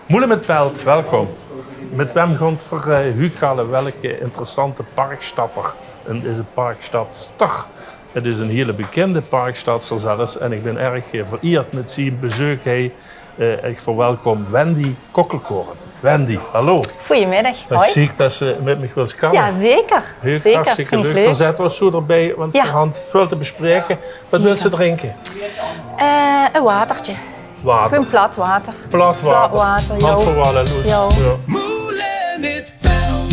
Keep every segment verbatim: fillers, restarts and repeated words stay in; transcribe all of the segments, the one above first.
Moele mit Pelt, welkom. Mit wem gont v'r, eh, huuj kalle? Welke interessante Parkstadter? En is 'ne Parkstadster? Het is 'ne hiele bekinde Parkstadster zelfs. En ich bin erg, eh, vereerd mit zien bezeuk hie. Eh, ich verwelkom Wendy Kokkelkoren. Wendy, hallo. Goeiemiddig. Hoi. Ziek det se mit mich wils kalle. Ja, zeker. Hiel hartstikke leuk. Verzet waat zoe d'rbie, want v'r hant väöl te bespraeke. Waat wils se drinke? Eh, e watertje. Water. Gewoon plat water. Plat water. Plat water, jao. Moele mit Pelt.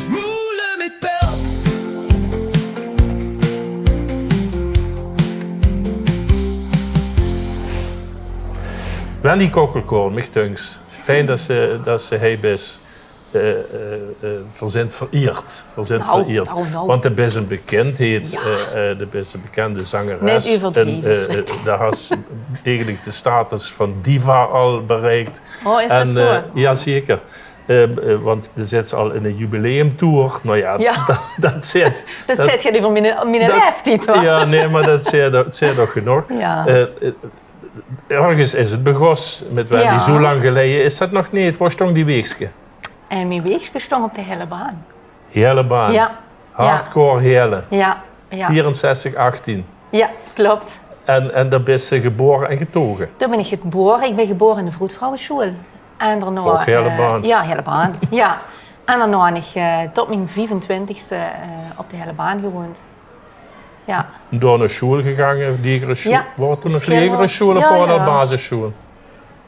Moele mit Pelt. Wendy Kokkelkoren, mich dunks. Fijn det se, det se hie bis. Eh, eh, eh, v'r zint vereerd. V'r zint vereerd. Want de bis 'n bekindheid, eh, eh, de bis 'n bekinde zangeres. En, eh, eh, de has eigelik de status van diva al bereik. Oh, is det zoe? Ja, zeker. Eh, eh, want de zits al in 'ne jubileumtoer. Nou ja, det, det zit. Det zit gein euver mien, mien laeftied, hoor. Ja, nee, mer det zit, det zit toch genóg. Ja. Eh, eh, örges is 't begós mit Wendy. Zoe lang geleje is det nog neet. Wo stóng die weegske? En mien weegske stóng op de Hellebaan. Hellebaan. Ja. Hardcore Helle. Ja, ja. Vierenzestig achttien. Ja, klopt. En, en dao bis se gebore en getoge? Dao bin ich gebore. Ich bin gebore in de vroedvrouwesjoel. En daonao, ouch Hellebaan? Eh, ja, Hellebaan. Ja. En daonao han ich, eh, tot mien viefentwintigste, eh, op de Hellebaan gewoond. Ja. Door nao sjoel gegange, liegere sjoel. Ja. Waor toen nog liegere sjoel of waor dat basissjoel?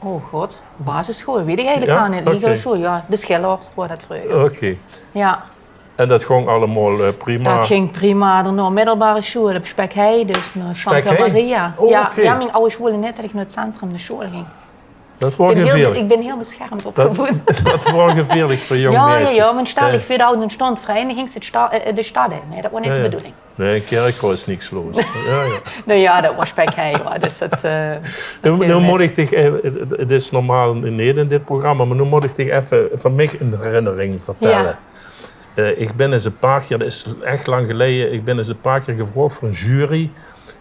Oh god, basissjoel, weit ich eigelik gaar neet. Liegere sjoel, ja. De Schilhorst waor dat vreuger. Oké. Ja. En dat góng allemaol, eh, prima? Dat ging prima. Daonao middelbare sjoel op Spek Hei, dus nao Santa Maria. Oh, oké. Ja, mien awwers wolle neet dat ich nao 't centrum nao sjoel ging. Dat waor gevieërlik. Ich bin hiel beschermd opgevoed. Dat waor gevieërlik veur jóng maedjes. Ja, ja, want stel dich veur, de awwers stónge vrij en dan gings se 't sta-, eh, de stad in. Nee, dat waor neet de bedoeling. Nee, in Kirchroa is niks los. Ja, ja. Nou ja, dat waor Spek Hei, wa. Dus dat, eh, noe mót ich dich, eh, 't is normaal neet in dit programma, mer noe mót ich dich effe van mich 'n herinnering vertelle. Ja. Eh, ich bin ins e paar kier, dat is ech lang geleje, ich bin ins e paar kier gevraog veur 'n jury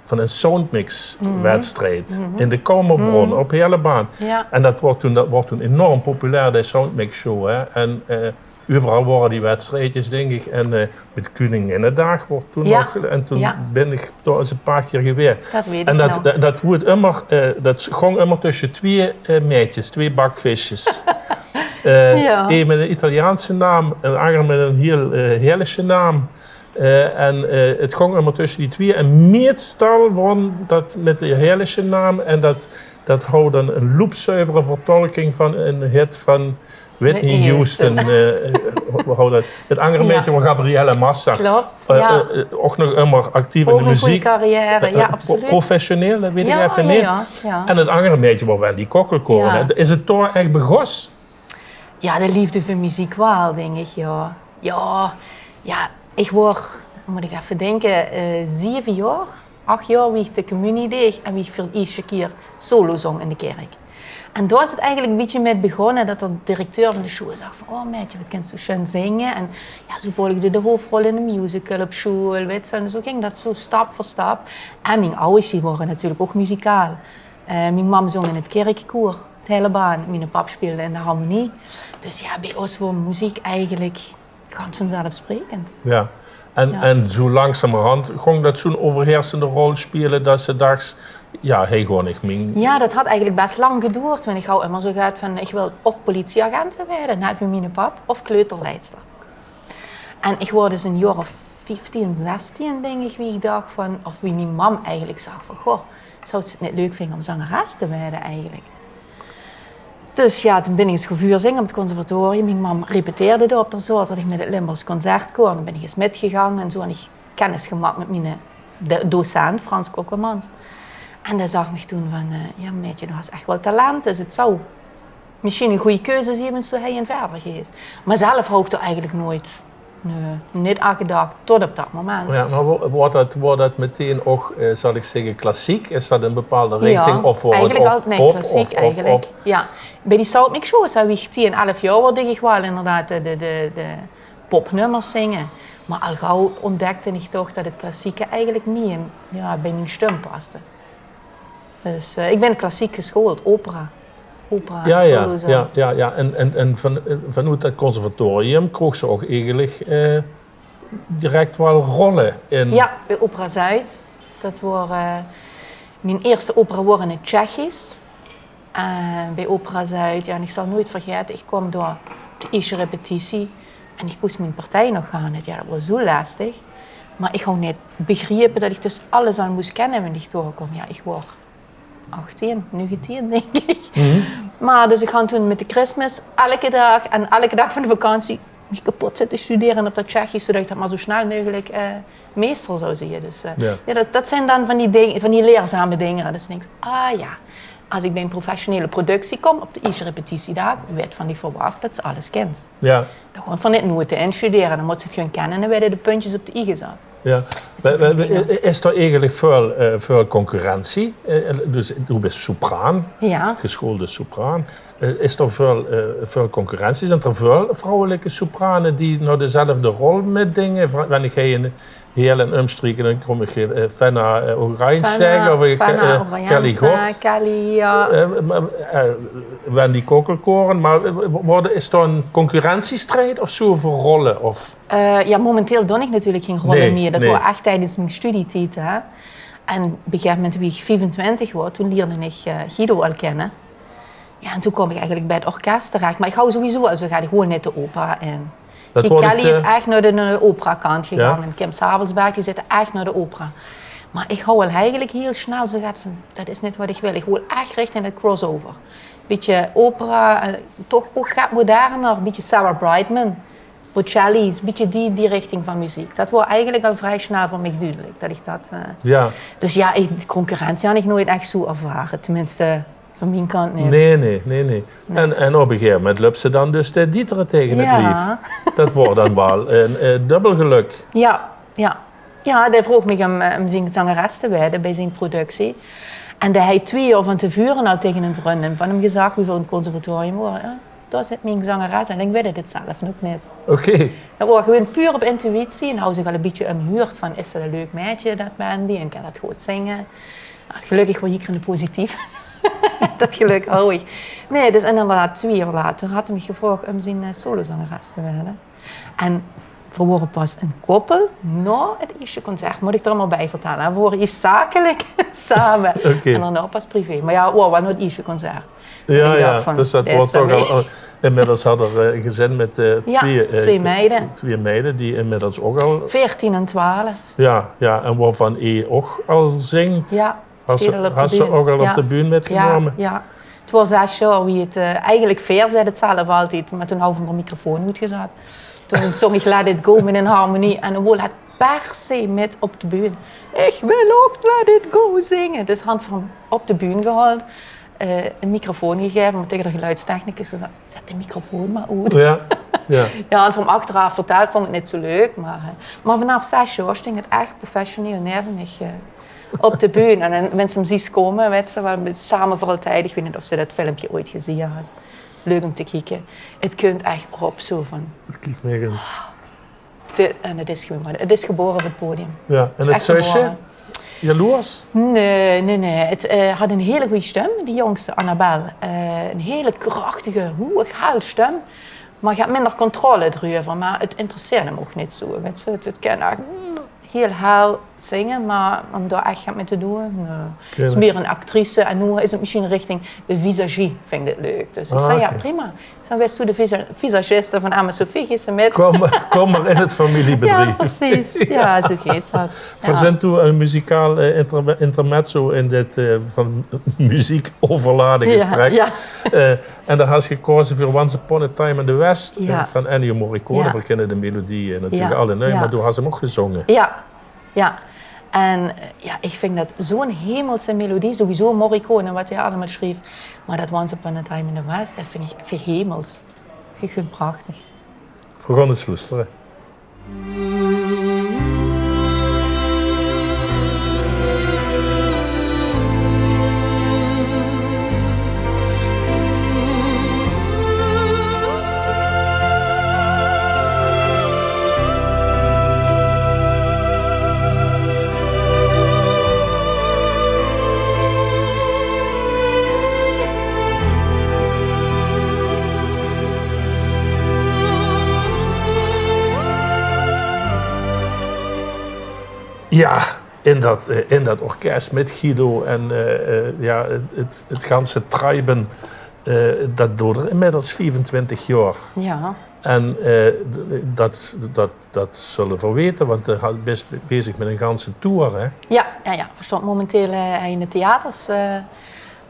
van 'n Soundmix-wedstrijd in de Kaumerbron op Hellebaan. Ja. En dat woort toen, dat woort toen enorm populair, de Soundmix-show, hè. En, eh, euveral wore die wedstrijdjes, dink ich. En, eh, mit Kuninginnedaag woort toen nog, en toen bin ich dao ins e paar kier gewaes. Dat weit ich nog. En dat, dat woort ummer, eh, dat góng ummer tösse twieë, eh, maedjes, twieë bakvisjes. Eh, ein mit 'n Italiaanse naam, 'n anger mit 'n hiel, eh, Hellesje naam. Eh, en, eh, 't góng ummer tösse die twieë. En meestal won dat mit de Hellesje naam. En dat, dat haw dan 'n loepzuivere vertolking van 'n hit van Whitney Houston, eh, haw dat. 't Anger maedje waor Gabriella Massa. Klopt, ja. Eh, eh, ouch nog ummer actief in de meziek. Ouch 'n gooj carrière, ja, absoluut. Professioneel, dat weit ich effe neet. Ja, ja. En 't anger maedje waor Wendy Kokkelkoren. Ja. Is 't dao ech begós? Ja, de leefde veur meziek waal, dink ich, ja. Ja, ja, ich waor, mót ich effe dinke, eh, zeve jaor, ach jaor wie ich de communie deeg en wie ich veur de ierste kier solo zóng in de kèrk. En dao is 't eigelik e bietje mit begós, dat de directeur van de sjoel zag van: "Oh, maedje, wat kins doe sjoen zinge." En ja, zoe volgde de hoofdrol in de musical op sjoel, wits se. En zoe ging dat zoe stap veur stap. En mien awwers, die wore natuurlik ouch muzikaal. Eh, mien mam zóng in 't kèrkkoer, 't Hellebaan. Miene pap speelde in de harmonie. Dus ja, bie ós waor meziek eigelik gans vanzelfsprekend. Ja. En, en zoe langzamerhand góng dat zoe'n euverheersende rol speule dat se dachs: "Ja, hie gaon ich mien." Ja, dat haw eigelik bès lang gedoerd, want ich haw ummer zoe gehad van: "Ich wil of politieagente waere, net wie miene pap, of kleuterleidster." En ich waor dus 'n jaor of vieftien, zestien, dink ich, wie ich dach van, of wie mien mam eigelik zag van: "Goh, zouws se 't neet leuk vinge óm zangeres te waere eigelik?" Dus ja, toen bin ich ins gaon veurzinge op 't conservatorium. Mien mam repeteerde dao op de Zaoterdig mit 't Limburgs Concertkoor. Dan bin ich ins mitgegange en zoe han ich kennis gemaak mit miene, eh, de-, docent, Frans Kokkelmans. En dae zag mich toen van, eh: "Ja, maedje, doe has ech waal talent, dus 't zou mesjien 'n gooj keuze zien, wens doe hie in verder geis." Mer zelf haw ich dao eigelik noeats, nee, neet aan gedach, tot op dat moment. Ja, mer wo-, waor dat, waor dat meteen ouch, eh, zal ich zègke, klassiek? Is dat 'n bepaalde richting? Ja, of waor 't eigelik ouch al, nee, pop, klassiek of, of, eigelik. Ja. Bie die Soundmix-shows, wie ich tieën, elf jaor waor, deeg ich waal inderdaad de, de, de, de popnummers zinge. Mer al gaw ontdekde ich toch dat 't klassieke eigelik mie, ja, bie mien stum paste. Dus eh, ik ben klassiek geschoold, opera. Opera, ja, ja, solo zang. Ja, ja, ja. En, en, en van, vanoet det conservatorium kroogs se ouch eigelik eh, direk waal rolle in. Ja, bie Opera Zuid. Det woar, eh, mien eerste opera woar in 't Tsjechisch. En bie Opera Zuid, ja, en ik zal noeit vergaete, ik kwaam door op de eerste repetitie. En ik kós mien partij nog gaar neet. Ja, det woar zoe lestig. Maar ik hou neet begriepe det ik dus alles al mós kenne wen ik doorkwaam. Ja, ik woar achttien, negentien, denk ik. Maar dus ik gaon toen met de kerstmis elke dag en elke dag van de vakantie mich kapot zitte studere op det Tsjechisch, zodet ik det maar zoe snel meugelik eh, meester zou zieë. Dus eh, ja, det, det zien dan van die, ding, van die leerzame dinger. Dus ik denk, ah ja, als ik bie een professionele productie kom op de eerste repetitiedaag, weart van die verwacht det se alles kins. Ja. Dan gewoon van dit noeit te instudere. Dan mós se het gewoon kenne en dan wearde de puntjes op de i gezat. Ja. Is d'r eigelik väöl, eh, väöl concurrentie? Eh, dus doe bis sopraan, geschoolde sopraan. Eh, is d'r väöl, eh, väöl concurrentie? Zint d'r väöl vrouwelijke sopranen die nao dezelfde rol mitdinge? Wen ik hie in Heële en umstreke, dan kom ik eh, Fenna eh, Oranjzaeger of ik, Fenna eh, Oranjzaeger, Kelly Gott. Kelly, ja. Eh, maar, eh, Wendy Kokkelkoren, maar eh, woar, is d'r een concurrentiestrijd of zoe veur rolle? Of? Eh, ja, momenteel doon ik natuurlijk geen rolle meer. Det woar echt tijdens mijn studietied, hè. En op een gegeven moment, wie ik viefentwintig woar, toen lierde ik eh, Guido al kenne. Ja, en toen kwaam ik eigelik bie het orkest terecht. Maar ik hou sowieso, also gaat ik gewoon neet de opera in. Kiek, Kelly is echt nao de, nao de operakant gegange. En Kim Savelsberg, die zitte echt nao de opera. Maar ik hou al eigelik hiel snel zoe get van, det is neet wat ik wil. Ik wil echt richting de crossover. Bietje opera, eh, toch ouch get moderner, bietje Sarah Brightman, Bocelli, bietje die, die richting van muziek. Det woar eigelik al vrij snel veur mich dudelik det ik det eh, ja. Dus ja, ik, de concurrentie han ik noeit echt zoe ervare. Tenminste, van mien kant neet. Nee, nee, nee, nee. En, en op een gegeven moment löps se dan dus de Dieter tegen het lief. Det woar dan waal een eh, dubbel geluk. Ja, ja. Ja, dae vroog mich um, eh, um zien zangeres te wearde bie zien productie. En dae hei twee jaor van te vure al tegen een vrundin van hem gezag, wie veur een conservatorium woar. Ja, dao zit mien zangeres en ik weit het zelf nog neet. Oké. Det woar gewoon puur op intuïtie. En hou zich al een bietje umhuurd van, is det een leuk meidje, det Wendy? En kan det good zinge? Gelökkig woar ik in de positief. Det gelök hou ik. Nee, dus inderdaad, twee jaor later had 'r mich gevraog um zien eh, solozangeres te wearde. En v'r woare pas een koppel nao het ierste concert, mót ik d'r mer bie vertelle. V'r woare iers zakelik same en daonao pas privé. Mer ja, woar waal nao het ierste concert. Ja, ja, dus det woar toch al, inmiddels had 'r eh, gezin met eh, twee, eh, twee meide. Twee meide die inmiddels ouch al veertien en twaalf. Ja, ja, en woarvan ee ouch al zingt. Ja. Has se ouch al op de bühne mitgenómme? Ja, ja. Het woar zes jaor wie het eh, eigelik veer zeet het zelf altied, mer toen hou v'r de microfoon oetgezat. Toen zong ik Let It Go mit een harmonie en dan wool het per se mit op de bühne. Ik wil ouch Let It Go zinge. Dus han v'r hem op de bühne gehaold, eh, een microfoon gegaeve, mer tegen de geluidstechnicus gezag: zet de microfoon mer oet. Ja, ja. Ja, han v'r hem achteraaf verteld, vond het neet zoe leuk, mer eh, mer vanaaf zes jaor sting het echt professioneel naeve mich eh, op de bühne. En dan, wen se hem zies kómme, wets se waal, same veur altied. Ik weit neet of se det filmpje ooit gezieë has. Leuk um te kieke. Het kunt echt op, zoe van. Kiek mer ins. Dit, en het is gewoon, maar het is gebore op het podium. Ja, en het zusje? Jaloers? Nee, nee, nee. Het eh, had een hele goeie stum, die jongste, Annabel. Eh, een hele krachtige, hoeëg, hel stum. Maar gaat minder controle d'reuver. Maar het interesseert hem ouch neet zoe. Wets se, het, het kan echt heel hel zinge, maar um dao echt get mit te doon, nee. Het is mier een actrice en noe is het misschien richting de visagie, vind ik het leuk. Dus ik zei, ja, prima. Dan wears doe de visa- visagiste van Ame Sophie, geis se mit. Kom, kom mer in het familiebedrief. Ja, precies. Ja, zoe geit det. V'r zint toe een muzikaal eh, inter- intermezzo in dit eh, van muziek overladen gesprek. Ja. Eh, en dao has se gekoze veur Once Upon a Time in the West eh, van Ennio Morricone. V'r kinne de melodie eh, natuurlijk alle, nee, maar doe has hem ouch gezonge. Ja, ja. En eh, ja, ik vind det zoe'n hemelse melodie. Sowieso Morricone en wat hae allemaol sjreef. Maar det Once Upon a Time in the West, det vind ik, vind ik hemels. Ik vind het prachtig. V'r gaon ins loestere. Ja, in dat, eh, in dat orkes mit Guido en, eh, eh, ja, het, het ganse Treiben, eh, dat doot er inmiddels viefentwintig jaor. Ja. En, eh, d-, dat, dat, dat zulle v'r wete, want de bis bezig mit ein ganse tour, hè? Ja, ja, ja. V'r staon momenteel, eh, in de theaters, eh,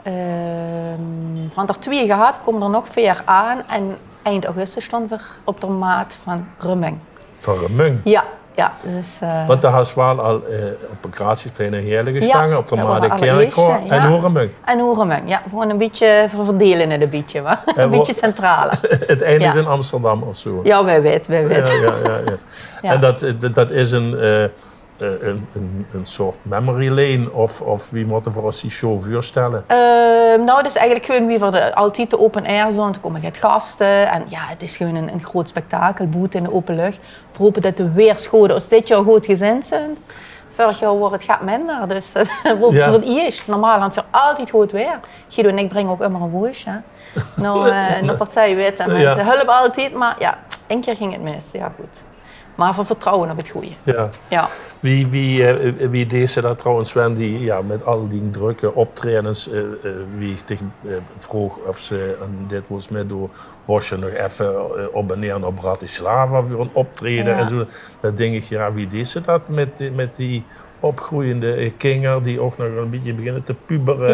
ehm, v'r hant er twieë gehad, kómme er nog veer aan. En eind augustus staon v'r op de maat van Remunj. Van Remunj. Ja, ja. Dus, eh, Want dao has waal al, eh, op 't Gratiusplein ein hieël gesjtange, op de maat de Kirchroa en noe Remunj. En noe Remunj, ja. Gewoon ein bietje, v'r verdele het ein bietje, wa? Ein bietje centraler. Het eindigt in Amsterdam of zo. Ja, wae weit, wae weit. Ja, ja, ja, ja. En dat, eh, dat is ein, eh, eh, ein, ein, ein soort memory lane, of, of wie mótte v'r ós die show veurstelle? Ehm, nou, het is eigelik gewoon wie v'r de, altied de open air zoon. D'r kómme get gaste. En ja, het is gewoon ein, ein groot spektakel boete in de ope luch. V'r hope dat de weersgode ós dit jaor good gezind zunt. Veurig jaor waor het get minder, dus, eh, v'r hope veur het ieësj. Normaal hant v'r altied good weer. Guido en ik bringe ouch ummer ein woosj, hè. Nao, eh, nao partij, weit ge, mit hulp altied, maar ja, ein kieër ging het mis. Ja, good. Maar v'r vertrouwe op het gooj. Ja. Wie, wie, eh, wie dees se dat trouwens, Wendy, ja, mit al die drökke optraejes, eh, eh, wie ich dich, eh, vroog of se aan dit wils mitdoon, waars se nog effe, eh, op en neer nao Bratislava veur ein optraeje en zo. Dan dink ich, ja, wie dees se dat mit, mit die opgreujende, eh, kinger die ouch nog ein bietje beginne te pubere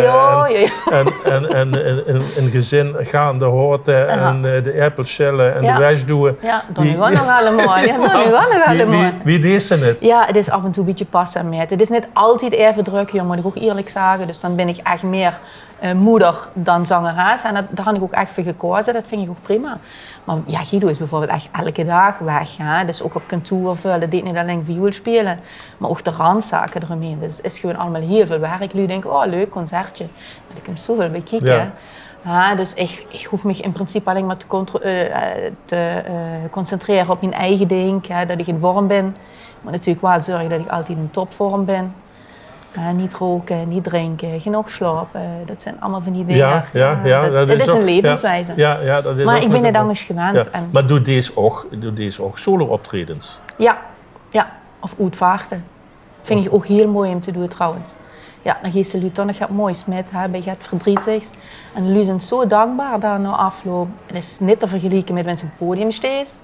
en, en, en, en, en gezin gaande haote en, eh, de aerpel sjelle en de wesj doeë. Ja, dat doon v'r nog allemaol. Ja, dat doon v'r nog allemaol. Wie dees se het? Ja, het is af en toe ein bietje passe en maete. Het is neet altied effe drök, ja, mót ich ouch ieërlik zage. Dus dan bin ich ech mier eh, moder dan zangeres. En dat, dao han ich ouch ech veur gekaoze. Dat vind ich ouch prima. Maar ja, Guido is bijvoorbeeld ech elke daag weg, hè. Dus ouch op kantoor väöl. Dat deet neet allein viool sjpele, maar ouch de randzake d'rumhaer. Dus is gewoon allemaol hieël väöl werk. Luuj dinke: oh, leuk concertje. Maar d'r kump zoväöl bie kieke. Ja, dus ich, ich hoof mich in principe allein maar te contro-, eh, te, eh, concentrere op mien eige dink, hè, dat ich in vorm bin. Ich mót natuurlik waal zörge dat ich altied in topvorm bin. Eh, neet roke, neet drinke, genóg sjlaope. Dat zunt allemaol van die dinger. Ja, ja, ja, dat is ein levenswieze. Maar ich bin het angesj gewend. Ja. Maar doe dees ouch, doe dees ouch solo-optraejes? Ja, ja. Of oetvaarte. Vind ich ouch hieël mooi um te doeë trouwens. Ja, dan geefs se luuj toch nog get moois mit, hè, bie get verdrietigs. En luuj zunt zo dankbaar dan nao afloop. Het is neet te vergelieke mit wens se op het podium steis.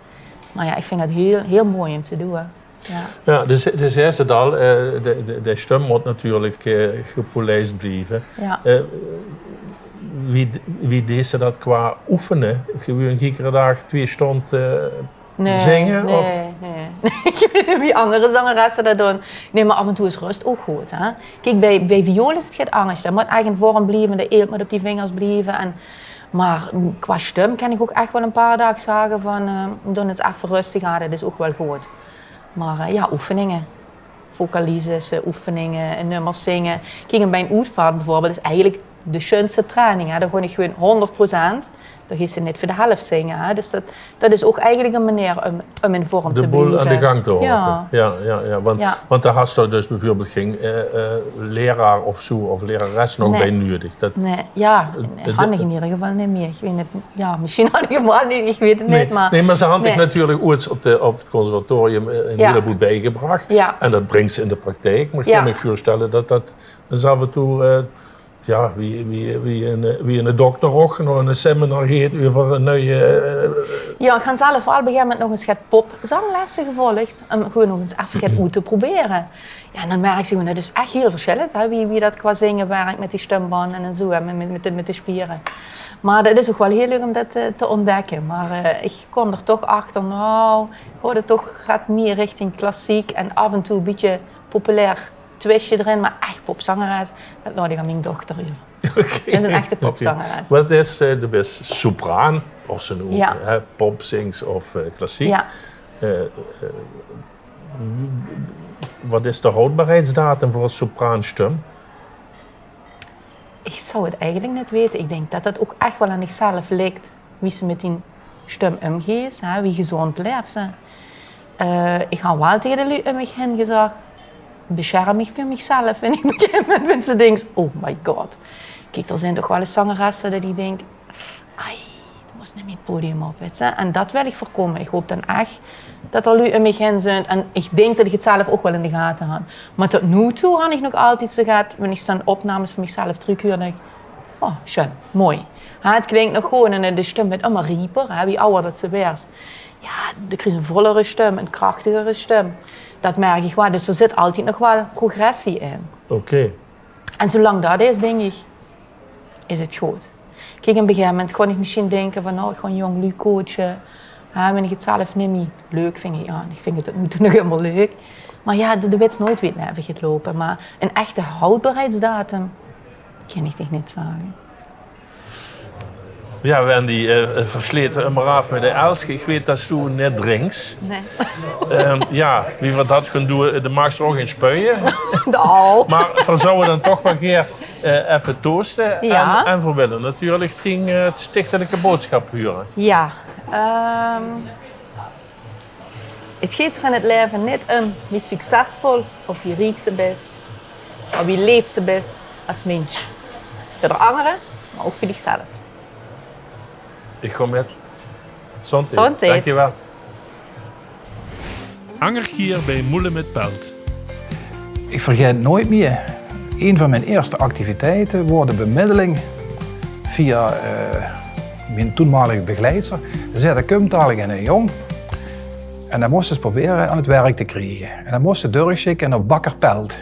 Maar ja, ich vind het hieël, hieël mooi um te doeë. Ja. Ja, dus, dus is het al, eh, de, de, de sjtum mót natuurlik, eh, gepolijst blieve. Ja. Eh, wie, wie dees se dat qua oefene? Gewoon giekere daag twieë sjtónd, eh, zinge? Nee, of? Nee. Ich weit neet wie anger zangeresse dat doon. Nee, maar af en toe is rös ouch good, hè. Kiek, bie, bie viool is het get angesj. Dat mót ech in vorm blieve, de eelt mót op die vingers blieve. En, maar qua sjtum kan ich ouch ech waal ein paar daag zage van, eh, doon het effe röstig aan, dat is ouch waal good. Maar, eh, ja, oefeninge. Vocalises, eh, oefeninge, ein nummer zinge. Kiek, en bie ein oetvaart bijvoorbeeld is eigelik de sjunste training, hè. Dan gaon ich gewoon hónderd procent. Dan geefs se neet veur de helf zinge, hè. Dus dat, dat is ouch eigelik ein manier um, um in vorm te blieve. De boel aan de gang te haote. Ja. Ja, ja, ja. Want, want dao has se dus bijvoorbeeld gein, eh, eh, leraar of zo, of lerares nog bie nuuedig. Nee, ja, han ich in eder geval neet mier. Ich weit neet, ja, misschien han ich 'm waal neet, ich weit het neet, maar... Nee, maar ze han dich natuurlik oeëts op de, op het conservatorium, eh, ein hieël boel biegebrach. Ja. En dat bringk se in de praktijk. Maar ich kan mich veurstelle dat dat ins af en toe, eh, ja, wie, wie, wie ein, eh, wie ein dokter ouch nao ein seminar geit euver ein nuuj, eh... Ja, ich han zelf waal op ein gegaeve moment nog ins get popzanglesse gevolgd. Um gewoon nog ins effe get oet te probere. Ja, en dan merks se gewoon, dat is ech hieël versjillend, hè, wie, wie dat qua zinge werk mit die sjtumbande en zo, hè, mit, mit, mit de, mit de sjpiere. Maar dat is ouch waal hieël leuk um dat, eh, te ontdekke. Maar, eh, ich kwaam er toch achter, nou, ich haoj het toch get mier richting klassiek en af en toe ein bietje populair twistje d'rin, maar ech popzangeres, dat laot ich aan mien dochter euver. Oké. Dat is ein echte popzangeres. Wat is, eh, de bis sopraan, of se noe, hè, pop zings of, eh, klassiek. Ja. Eh, eh, Wat is de houdbaarheidsdatum veur ein sopraansjtum? Ich zou het eigelik neet weite. Ich dink dat dat ouch ech waal aan dich zelf ligk, wie se mit dien sjtum umgeis, hè, wie gezónd laefs se. Eh, ich han waal taenge de luuj um mich hin gezag: besjerm mich veur mich zelf. En op ein gegaeve moment wens se dinks: oh my god. Kiek, d'r zunt toch waal ins zangeresse dat ich dink: ai, doe mós neet mier het podium op, weit ge. En dat wil ich veurkómme. Ich haop dan ech det d'r luuj um mich hin zunt. En ich dink det ich 't zelf ouch waal in de gate han. Mer tot noe toe han ich nog altied zoe get, wen ich zoe'n opnames van michzelf trökhuur, dink ich: "Oh, sjoen, mooi." Hè, 't klink nog gewoon en de stum weurt ummer rieper, hè, wie awwer det se weers. Jao, de kriegs 'n vollere stum, 'n krachtigere stum. Det merk ich waal. Dus d'r zit altied nog waal progressie in. Oké. En zoelang det is, dink ich, is 't good. Kiek, in 't begin moment gaon ich mesjien dinke van: "Oh, ich gaon jóng luuj coache." Hè, wen ich 't zelf nimmer leuk vinj, jao, ich vinj 't tot noe toe nog ummer leuk. Mer jao, de, de wits noeats wie 't laeve geit loupe. Mer 'n echte houdbaarheidsdatum kin ich dich neet zage. Jao, Wendy, eh, veer slete ummer aaf mit de elske. Ich weit det doe neet drinks. Nae. Ehm, jao, wie veer det gaon doon, de maags d'r ouch in spuie. Daal. Mer veer zouwe dan toch waal gaer eh, effe tooste. Jao. En, en veer wille natuurlik dien eh, stichtelijke boodschap hure. Jao, ehm, 't geit d'r in 't laeve neet um wie succesvol of wie riek se bis, mer wie leef se bis es minsj. Veur de angere, mer ouch veur dichzelf. Ich gaon mit. Gezondheid. Gezondheid. Dankjewel. Anger kier bij Moele mit Pelt. Ich vergaet 't noeats mieë. Ein van mien ierste activiteite waor de bemiddeling via eh, mien toenmalige begeleidster. Ze zag: "D'r kump dalik eine jóng. En dae mós se ins probere aan 't werk te kriege. En dae mós se dörchsjikke op Bakker Pelt."